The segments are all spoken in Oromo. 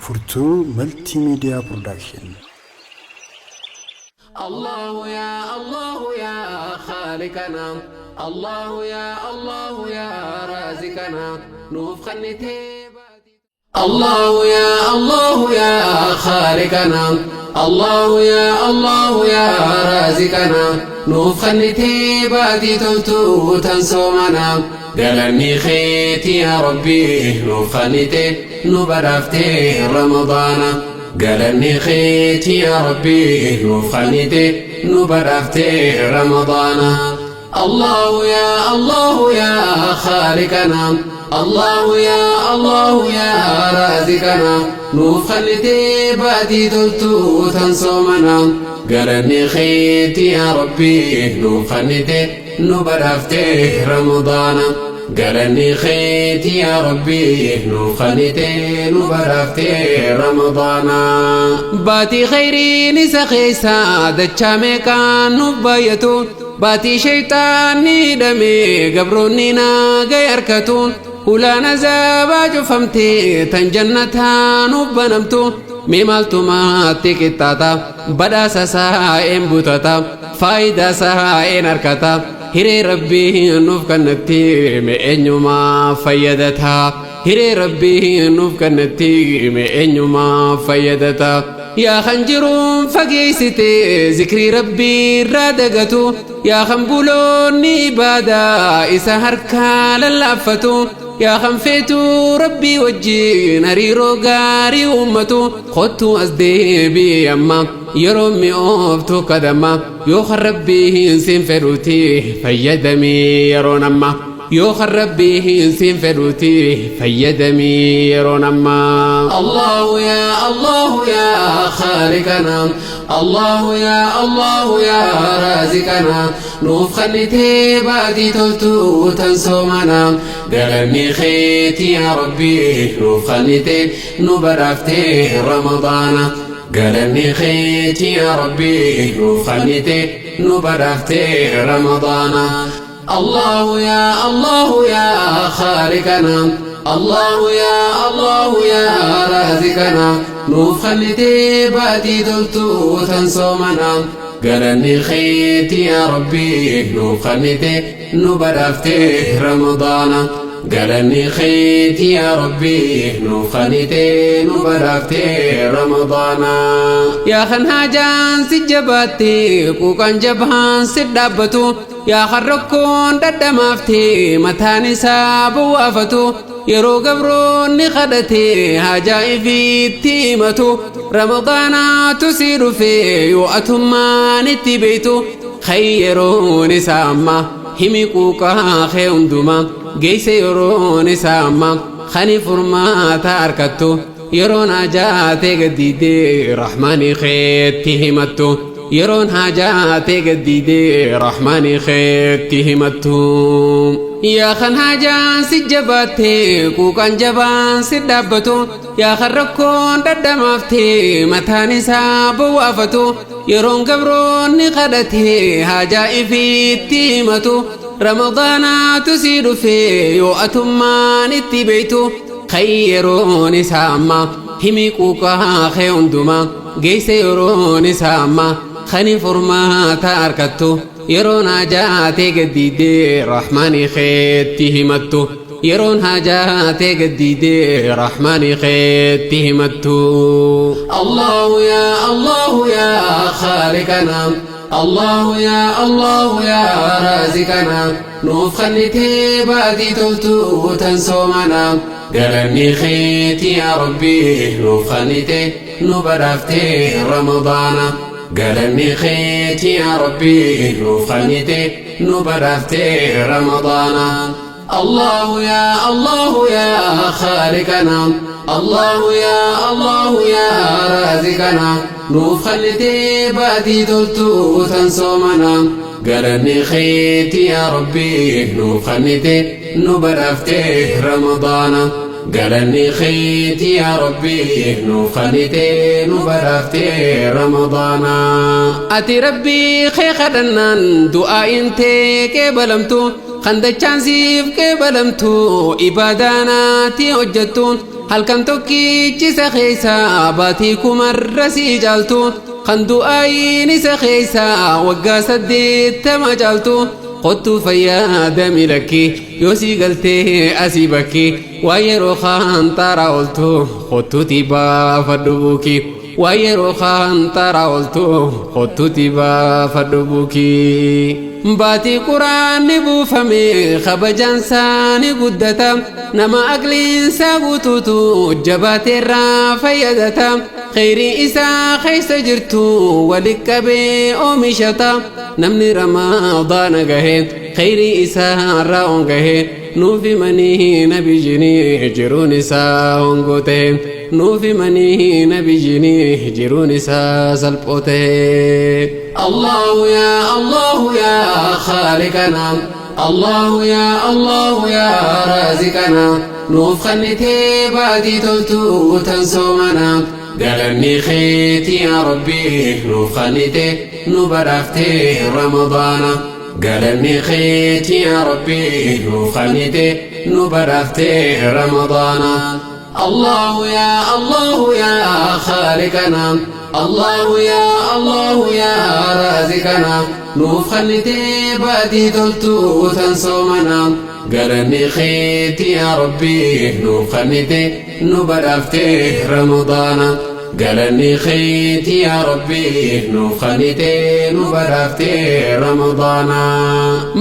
Furtuu Multimedia Production. الله يا الله يا خالقنا، الله يا الله يا رازقنا، نوف خنتي. الله يا الله يا خالقنا، الله يا الله يا رازقنا، نوف خنتي باتي تلتو تنسومنا، قالني خيتي يا ربي نوف خنتي نبرافتي رمضان. قالني خيتي يا ربي نوف خنتي نبرافتي رمضان. الله يا الله يا خالقنا، الله يا الله يا رازقنا، نوف خلتي باتي تلتو تنصومنا، قالني خيتي يا ربي نوف خلتي نبرافتي رمضان. قالني خيتي يا ربي نوف خلتي نبرافتي رمضان. باتي خيري نسخيسا دچامي كان نبايتو، باتي شيطاني دمي قبروني ناقي أركتون، ولا نزابا جفمتي تنجنتا نبنمتو، ميمالتو ما تكتاتا بدا سسا إن بوتاتا فايدة سا إن أركتا، هري ربي نوف كنتي مي فيدتها، هري ربي نوف كنتي مي فيدتها. يا خنجرون فقيستي ذكري ربي رادقتو، يا خنبولوني بادا إسا هركا للافتو، يا خنفيتو ربي وجي نريرو غاري أمتو، خدتو أزدي بي أما يرومي أوفتو قدما، يو خربي إنسين فروتي فيدمي يرون أما، يو خربي إنسين فروتي فيدمي يرون أما. الله يا الله يا خالقنا، الله يا الله يا رازقنا، نوف خلتي بادي تلتو تنسومنا، قالني خيتي يا ربي نوف خلتي نبرافتي رمضان. قالني خيتي يا ربي نوف خلتي نبرافتي رمضان. الله يا الله يا خالقنا، الله يا الله يا رازقنا، نوف خلتي باتي تلتو تنسومنا، قالني خيتي يا ربي نوف خلتي نبرافتي رمضان. قالني خيتي يا ربي نوف خلتي نبرافتي رمضان. يا خنهاجان سجباتي كوكان جبهان سدابتو، يا خركون ددمافتي متاني سابو وافتو، يرو قبروني خدتي هاجاي في تيمتو، رمضان تسير في يؤتما نتبيتو، خيروني ساما همي كوكا خيوندما، جيس يروني ساما خني فرما تاركتو، يرون حاجاتي قديدي رحماني خيتي همتو، يرون حاجاتي قديدي رحماني خيتي همتو. يا خن حاجان سجباتي كوكان جبان سدابتو، يا خركون ددمافتي متاني سابو وافتو، يرون قبروني خدتي حاجائي في تيمتو، رمضان تسير في يؤتما نتبيتو، خيروني ساما همي كوكا خيوندما، جيس يروني ساما خني فرما تاركتو، يرون حاجاتي قديدي رحماني خيتي همتو، يرون حاجاتي قديدي رحماني خيتي همتو. الله يا الله يا خالقنا، الله يا الله يا رازقنا، نوف خلتي بادي تلتو تنسومنا، قالني خيتي يا ربي نوف خلتي نبرافتي رمضان. قالني خيتي يا ربي نوف خلتي نبرافتي رمضان. الله يا الله يا خالقنا، الله يا الله يا رازقنا، نوف خلتي باتي تلتو تنسومنا، قالني خيتي يا ربي نوف خلتي نبرافتي رمضان. قالني خيتي يا ربي نوف خلتي نبرافتي رمضان. أتي ربي خي خدنان دعاء انتي كبلمتو، خندچان سيف كبلمتو، إباداناتي هجتو، Halkan tokkichi isa keessa baatii kumarra sii caaltu. Kan du'aayin isa keessa waggaa 80 caaltu. Kottu fayyadami lakki yoo sii galtee asii bakki. Waa yeroo kaan xaaraa ooltu kottuutii baafadhu buukii. Waa yeroo kaan xaaraa ooltu kottuutii baafadhu buukii. Baatii quraanni buufame kabajaan saani guddata. Nama aqliinsaa guutuutu jabaateerraa fayyadata. Kheyrii isaa keessa jirtu walitti qabee oomishata. Namni ramadaana gahe kheyrii isaa irraa ongahe. Nuuf himanii nabiyyiin jiruun isaa hongoo ta'e. Nuuf himanii nabiyyiin jiruun isaa salphoo ta'e. Allahu ya Allahu ya Khaliqana. Allahu ya Allahu ya Raziqana. Nuuf kennitee baatii toltuu tan soomana. Galanni keeti yaa Rabbi nuuf kennitee nu badhaaftee Ramadaana. Galanni keeti yaa Rabbi nuuf kennitee nu badhaaftee Ramadaana. Allahu ya Allahu ya Khaliqana. Allahu ya Allahu ya Raziqana. Nuuf kennitee baatii toltuu tan soomana. Galanni keeti yaa Rabbi nuuf kennitee nu badhaaftee Ramadaana. Galanni keeti yaa Rabbi nuuf kennitee nu badhaaftee Ramadaana.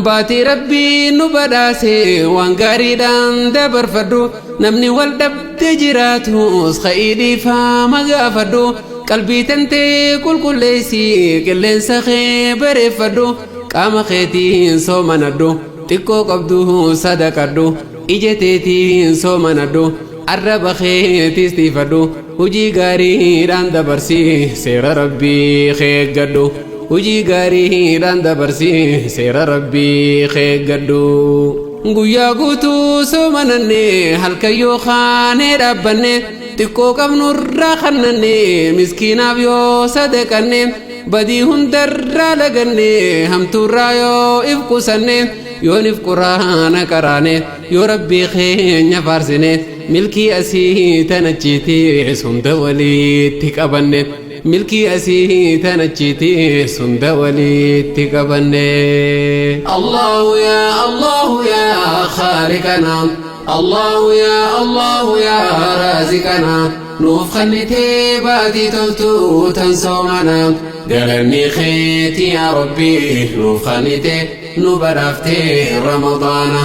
Baatii Rabbii nu badhaase waan gaariidhaan dabarfadhu. Namni wal dhabde jiraatus ka'ii dhiifama gaafadhu. Qalbii tantee qulqulleessi qilleensa kee bareeffadhu. Qaama keetiin soomanadhu. Xiqqoo qabdu sadaqadhu. Ija teetiin soomanadhu. Arraba keetiis tiifadhu. Hojii gaariidhaan dabarsi seera Rabbii eeggadhu. Hojii gaariidhaan dabarsi seera Rabbii eeggadhu. Guyyaa guutuu soomananne halkan yoo kaanee dhaabbanne. Xiqqoo qabnurraa kannanne miskiinaaf yoo sadaqanne. Badii hundarraa laganne hamtuurraa yoo if qusanne. Yoon if quraana qaraane yoo Rabbii keenya faarsine. Milkii asii tanachiitiis hunda walitti qabanne. Milkii asii tanachiitiis hunda walitti qabanne. Allahu ya Allahu ya Khaliqana. Allahu ya Allahu ya Raziqana. Nuuf kennitee baatii toltuu tan soomana. Galanni keeti yaa Rabbi nuuf kennitee nu badhaaftee Ramadaana.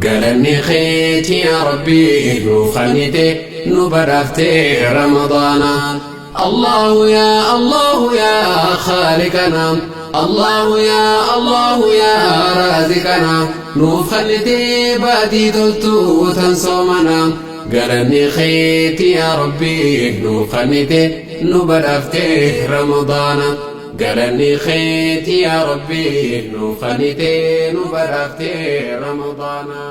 Galanni keeti yaa Rabbi nuuf kennitee nu badhaaftee Ramadaana. Allahu ya Allahu ya Khaliqana. Allahu ya Allahu ya Raziqana. Nuuf kennitee baatii toltuu tan soomana. Galanni keeti yaa Rabbi nuuf kennitee nu badhaaftee Ramadaana. Galanni keeti yaa Rabbi nuuf kennitee nu badhaaftee Ramadaana.